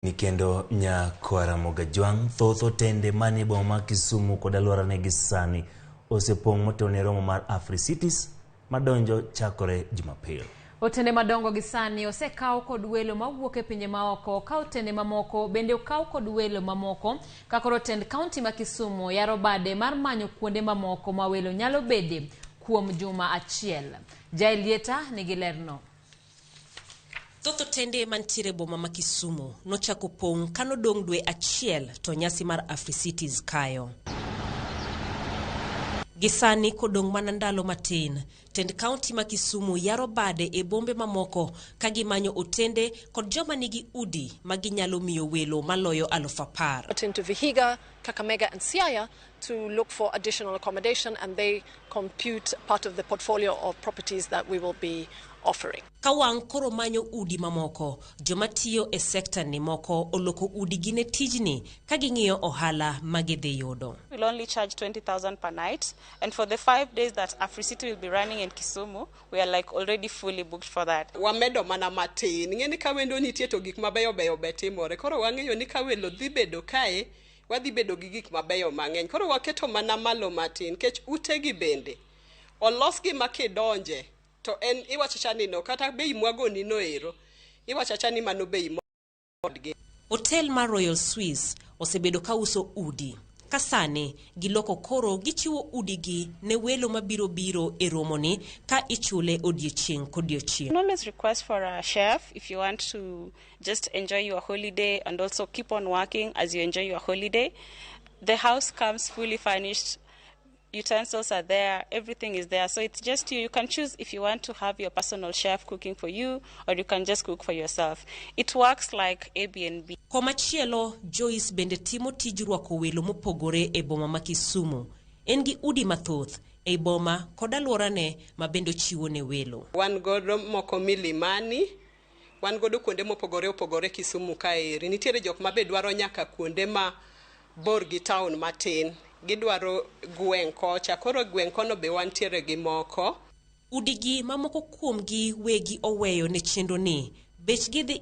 Ni kendo nyakwara Mogajwang', thoth otende manie boma ma Kisumu kod alworane gi sani osepong' motelo ne romo mar Africities madonjo chakore Jumapil. Otende madongo gi sani osekaw kod welo mawuok e pinje maoko ka otende mamoko bende okaw kod welo mamoko ka koro tend kaunti ma Kisumu yaro bade mar manyo kuonde mamoko ma welo nyalo bede kuom juma achiel. Jael Lieta nigi lerno. Thoth otende mantiere e boma ma Kisumu nochako pong' kanodong' dwe achiel to nyasi mar Africities kayo. Gi sani kodong' mana ndalo matin, tend kaunti ma Kisumu yaro bade e bombe mamoko ka gimanyo otende kod joma nigi udi ma ginyalo miyo welo maloyo 10,000. Into Vihiga, Kakamega and Siaya to look for additional accommodation, and they compute part of the portfolio of properties that we will be offering. Ka wang' koro manyo udi mamoko, joma tiyo e sekta ni moko oloko udigi ne tijni ka ging'iyo ohala ma gidhi yudo. We'll only charge 20,000 per night, and for the 5 days that AfriCity will be running in Kisumu, we are like already fully booked for that. Wamedo mana matin. Ing'e ni ka wendo nitie to gik mabeyo beyo be timore. Koro wang'eyo ni ka welo dhi bedo kae, wadhi bedo gi gik mabeyo mang'eny. Koro waketo mana malo matin, nikech utegi bende olosgi ma kidonje to en iwacho cha ni no kata bei mwagoni no ero iwacho acha ni mano bei modgi. Hotel mar Royal Swiss osebedo ka uso udi. Ka sani giloko koro gichiwo udigi ne welo mabiro biro e romoni ka ichule odiechieng' kodiechieng'. You can always request for a chef if you want to just enjoy your holiday and also keep on working as you enjoy your holiday. The house comes fully furnished. Utensils are there, everything is there. So it's just you. You can choose if you want to have your personal chef cooking for you or you can just cook for yourself. It works like Airbnb. Komachielo, Joyce bende timo tij rwako welo mopogore e boma ma Kisumu. En gi udi mathoth ei boma kod alworane ma bende ochiwo ne welo. Wan godo moko Milimani, wan godo kuonde mopogore opogore Kisumu kaeri. Nitiere jok ma be dwaro nyaka kuonde ma bor gi town matin. Gidwaro gweng' kocha. Koro gweng' kono be wantiere gi moko. Udigi ma moko kuomgi wegi oweyo ne chenro ni bechgi dhi